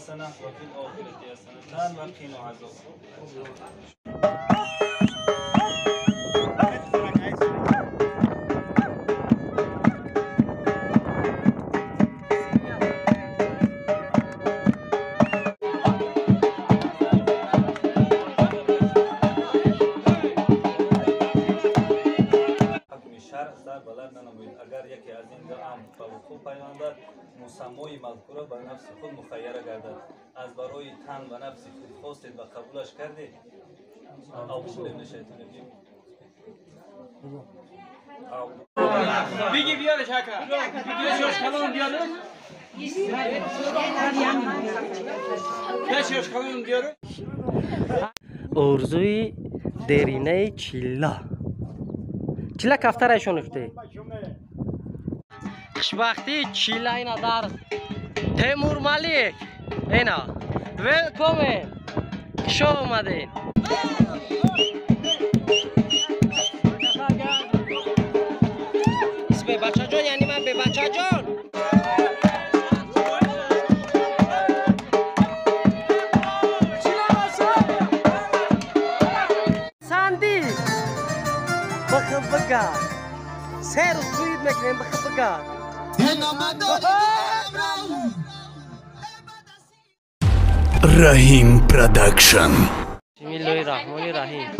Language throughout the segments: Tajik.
حسنة وفي الآخرة حسنة وقنا عذاب. Агар яке аз ин ду амр ба вуқӯъ пайвандад, мусаммои мазкура ба нафси худ мухайяра гардад. Аз барои тан ба нафси худ хостед ва қабулаш кардед. Биги биёреш ака. Биёреш калон биёреш. Биёреш калон биёреш. Орзуи деринаи чилла. Чилла кафтарашон уфте. Хушбахтии чилла ина дар Темур Малик. Ина. Велкомен. Хуш омадед. Исме бачаҷон, яъне ман бебачаҷон. Санди. Бахы бага. Се рӯз туид мекунем бахы бага. Раҳим Продакшн. Бисмиллоҳи раҳмони раҳим.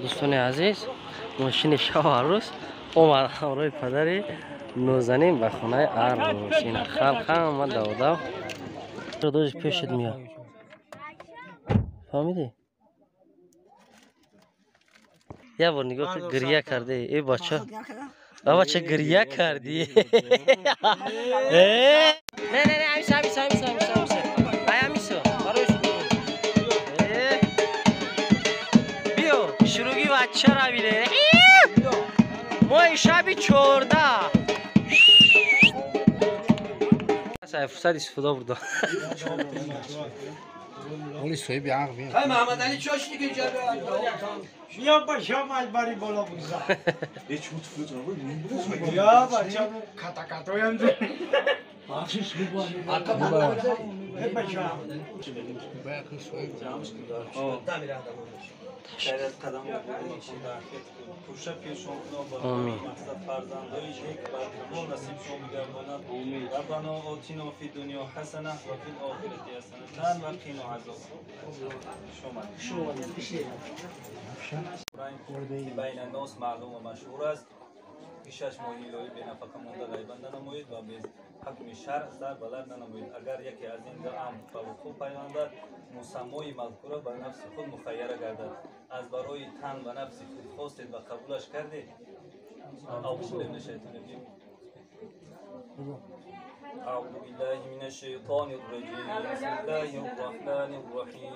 Дӯстони азиз, мошини шав арӯс омад ҳамроҳи падари нозанин ба хонаи арӯс. Ина халқ ҳама давдав дожи пешат меяд. Фаҳмидӣ? Як бор нигоҳ кун, гирья карде. Э бача, а бача гирья кардӣ. Не, не, не, амиса, амиса, амиса, амиса, амиса. Ай амиса, барои биё, шуруги бачаро бине. Моҳи шаби 14. Фурсат истифода бурда. Оли соҳиби ақл биё. Ҳай Маҳмадалӣ чош диги ҷаба. Биё бача маҷбари боло бигзар. Биё бача катакатоям. Амин. شش ماهی الهی به نفقه مونده غیبت ننمایید و به حکم شرع سر بلند ننمایید. اگر یکی از این دو امر به وقوع پیوندد، مسمای مذکوره به نفس خود مخیره گردد. از برای تن و نفس خود خواستید و قبولش کردید. اعوذ بالله من الشیطان الرجیم. أعوذ بالله من الشيطان الرجيم. بسم الله الرحمن الرحيم.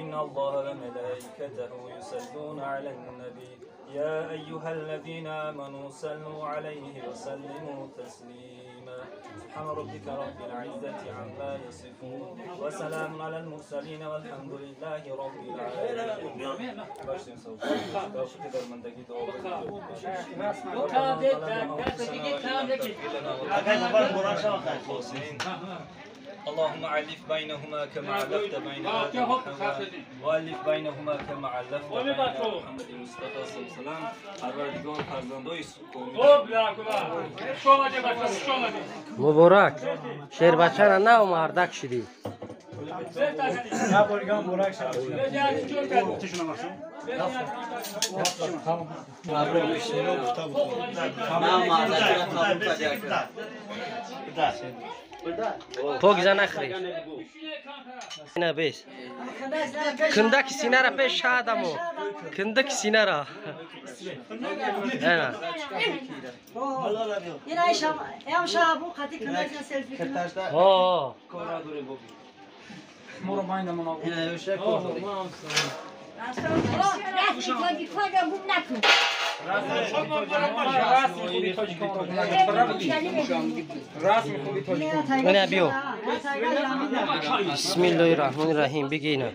إن الله وملائكته يصلون على النبي يا أيها الذين آمنوا صلوا عليه وسلموا تسليما. سبحان ربك رب العزة عما يصفون وسلام على المرسلين والحمد لله رب العالمين. اللهم ألف بينهما كما ألفت بين آدم وحواء وألف بينهما كما ألفت بين محمد المصطفى صلى الله عليه وسلم. پروردگار فرزندای مبارک شیر بچه را نه مردک شدی. پاک زن نخری نه بیس کندک سینه را پیش شادمو کندک سینه را نه این ایشم ام شابو خاطی کندک سلفی کنه. آه نه بیو. بسم الله الرحمن الرحیم. بگی اینا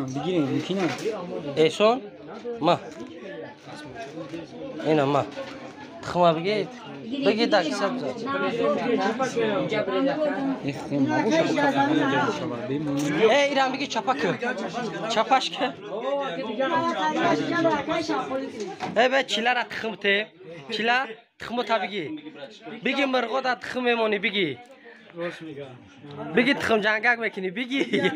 بگی ایسون ما اینا ما تخما بگید بگید دکی سبز. ای ایران بگی چپا که چپاش که ای به چیلا را تخم ته چیلا تخمو تا بگی بگی مرغو دا تخم میمونی بگی بگی تخم جنگک میکنی بگی.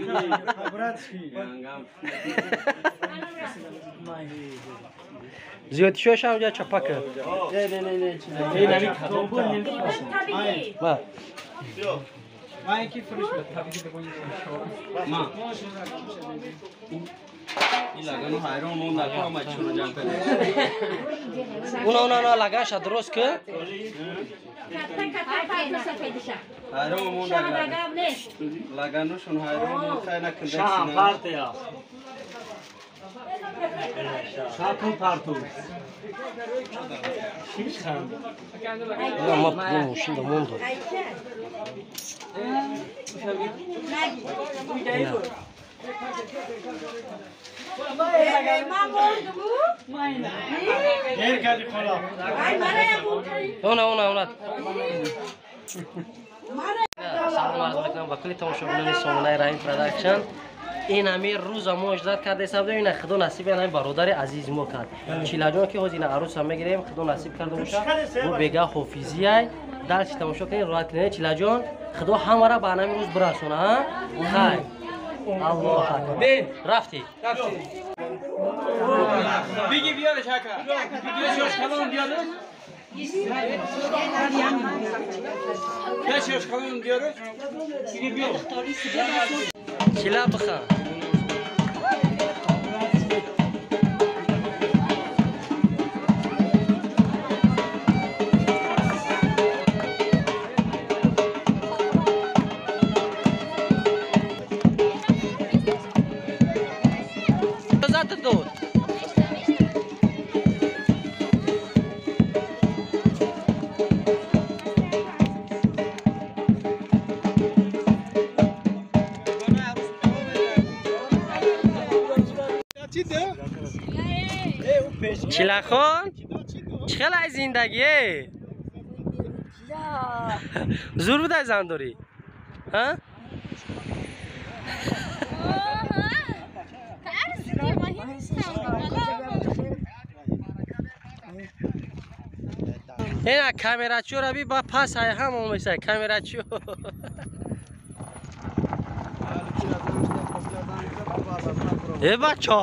زیاد شوش هم جا چپا که اونا اونا اونا لگاش درست که ما پول ماشین موندو. اونا اونا اونا. سلام عرض میکنم با کلی تماشاگران سامانه رحیم پروداکشن. این امیر روز ما اجرا کرده حساب این خدا نصیب این برادر عزیز ما کرد. چیلا جان که هزینه عروس هم میگیریم خدا نصیب کرده باشه. و بگه حافظی ای درس تماشا کنین راحت کنین. چیلا جان خدا همه را به همین روز برسونه. ها خیر الله اکبر. رفتی بگی بیارش هکا بگی شوش کلون بیارش شوش کلون بیارش بگی بیار چیلا بخواه. چیلاخون چخیل ای زندگیه؟ Зур будай зандорӣ? Ҳа? Ина камерачиёра би ба пас ай ҳам омесай камерачиё. Э бачо.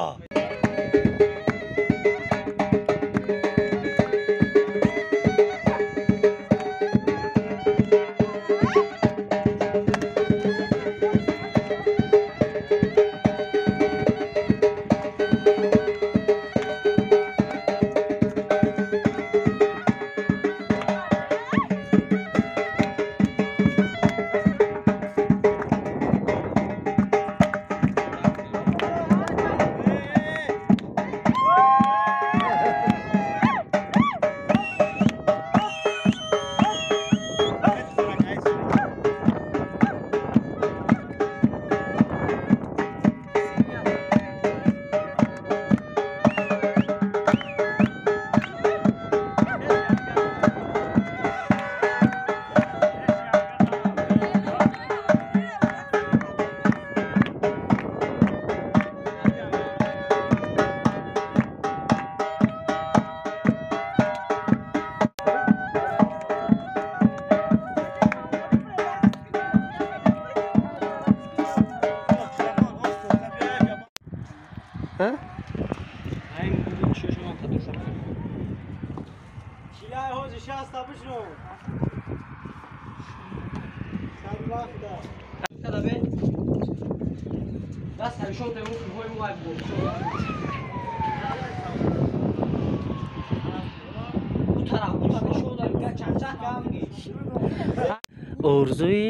Орзуи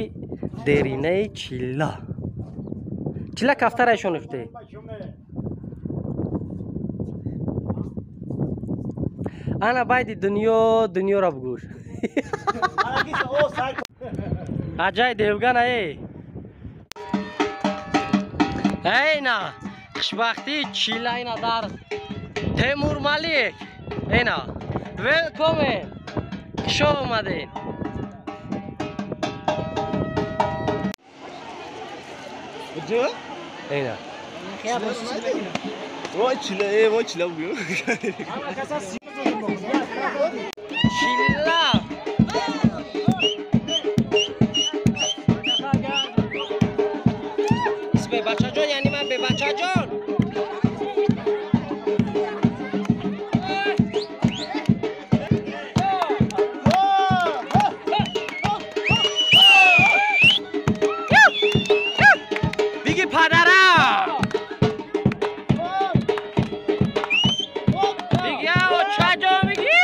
деринаи чилла. Чилла кафтарайшон уфте. Ана байди дунё дунёро бугӯш. Аҷай девгана эй. Эйна хушбахтии чилла ина дар Темур Малик. Эйна велкомен. Хуш омадед. Эйна. Вой чилла, эй, вой чилла бугӯ. Чилла. Бе бачаҷон, яъне ман бе бачаҷон. Биги падарам. Биги очаҷон, биги.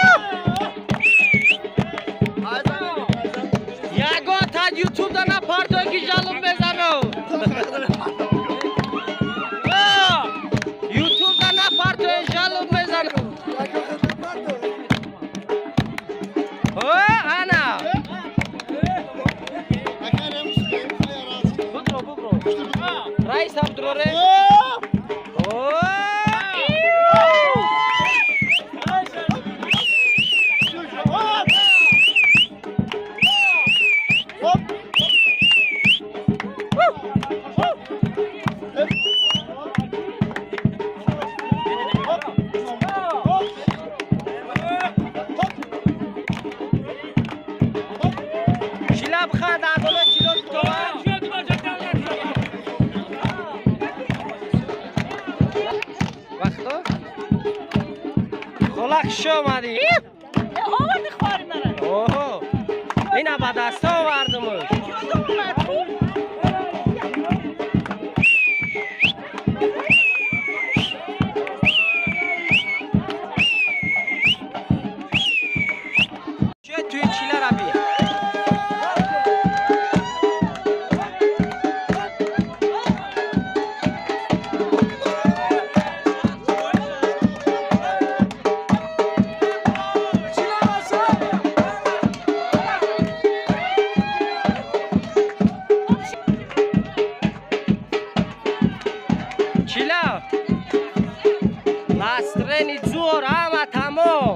Ягон та ютуб да напартой ки жалоб мезанам. Ютуб да напартой жалоб мезанам. О, ана. Бубро, бубро. Раис Абдуроре. О! Чила биханд, адолат чило битовад. Вақто? Хола хуш омадӣ. Оварди хори мара. Оҳо. Ина ба даст овардумуш. Чӣ туи чила раби? Чила. Настрени зур, ҳама тамом.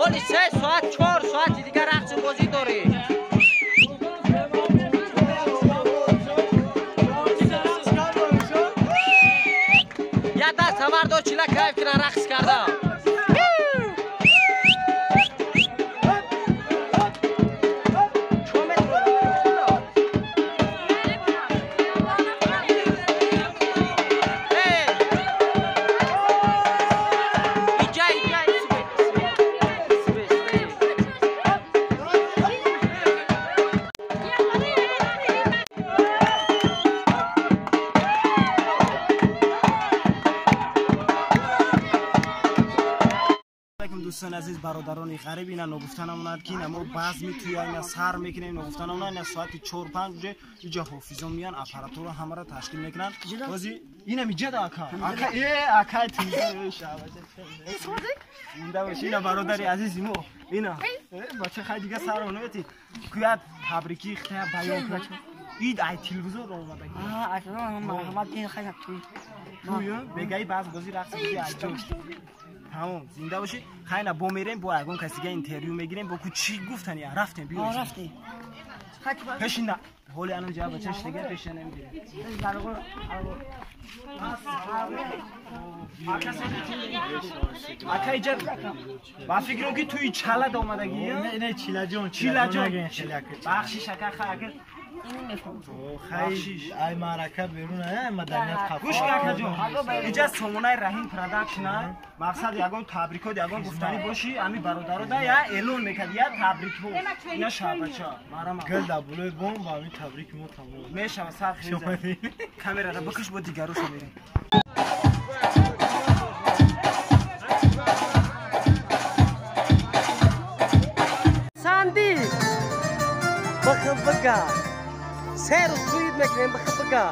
Оли Чила кайф кунан рақс кардан. Дӯстони азиз, бародарони ғариб, ина ногуфта намонад ки ина мо базми туя ина сар мекунем, ногуфта намонад ина соати 4-5 уже иҷа ҳофизон меян, аппаратура ҳамаро ташкил мекунанд. Бози инам иҷа да ака. Ака ака зинда боши. Ина бародари азизи мо, ина бача хай дига сар намети куят табрикӣ хитая баён кунад. Ид ай телевизор омада. Туя бегаи баз бози рақс биди ай ту. Тамом, зинда бошӣ. Хайна бо мерем, бо ягон касига интервю мегирем, бо ку чӣ гуфтани? Рафтем, биё. Рафтем. Пешина. Ҳоли анам ҷа бача шига пешина намегирем. Ака иҷа ба фикрам ки туи чала омадагӣ. Не, чилаҷон, чилаҷон. Бахшиш ака, ха ака. Хай, ай маърака берун, ай маданият қафо. Гӯш кун акаҷон. Иҷа сомонаи Раҳим Продакшн, мақсад ягон табрикот, ягон гуфтанӣ бошӣ, ами бародаро да я эълон мекард, я табрикҳо. Ина шабача. Марама. Гул да булои бом ва ами табрики мо тамом. Мешава сар хеза. Камерара бикаш, бо дигароша мерем. Санди. Баха бага. Се рӯз туид мекунем, баха бага.